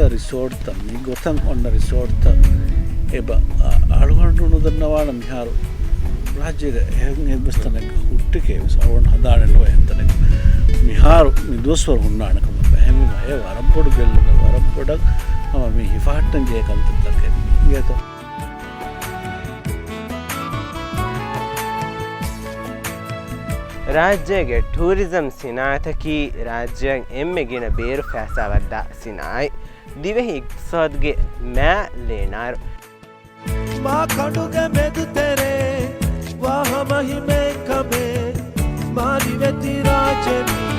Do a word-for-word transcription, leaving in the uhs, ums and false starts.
ރިސޯޓްތައް، މި ގޮތަށް އޮންނަ ރިސޯޓްތައް އެބަ، އަ، އަޅުގަނޑު ނުދަންނަވާނަ މިހާރު ރާއްޖޭގެ އެހެން އެއްވެސް ތަނެއްގަ ހުއްޓެކޭ ވެސް އަޅުގަނޑު ހަނދާނެއް ނުވޭ އެހެން ތަނެއް މިހާރު މި ދުވަސްވަރު ހުންނާނެ ކަމަށް. އެހެންވީމަ އެ ވަރަށް ބޮޑު ގެއްލުމެއް، ވަރަށް ބޮޑަށް ހަމަ މި ހިފަހައްޓަން ޖެހޭ ކަންތައްތަކެއް އިނގޭތޯ. ރާއްޖޭގެ ޓޫރިޒަމް ސިނާއަތަކީ ރާއްޖެއަށް އެންމެ ގިނަ ބޭރު ފައިސާ ވައްދާ ސިނާއަތް. ދިވެހި އިޤްތިޞާދުގެ މާ ލޭނާރު. މާ ކަނޑުގެ މެދުތެރޭ ވާ ހަމަ ހިމޭން ކަމޭ، މާ ނިވެތި ރާއްޖެ މީ.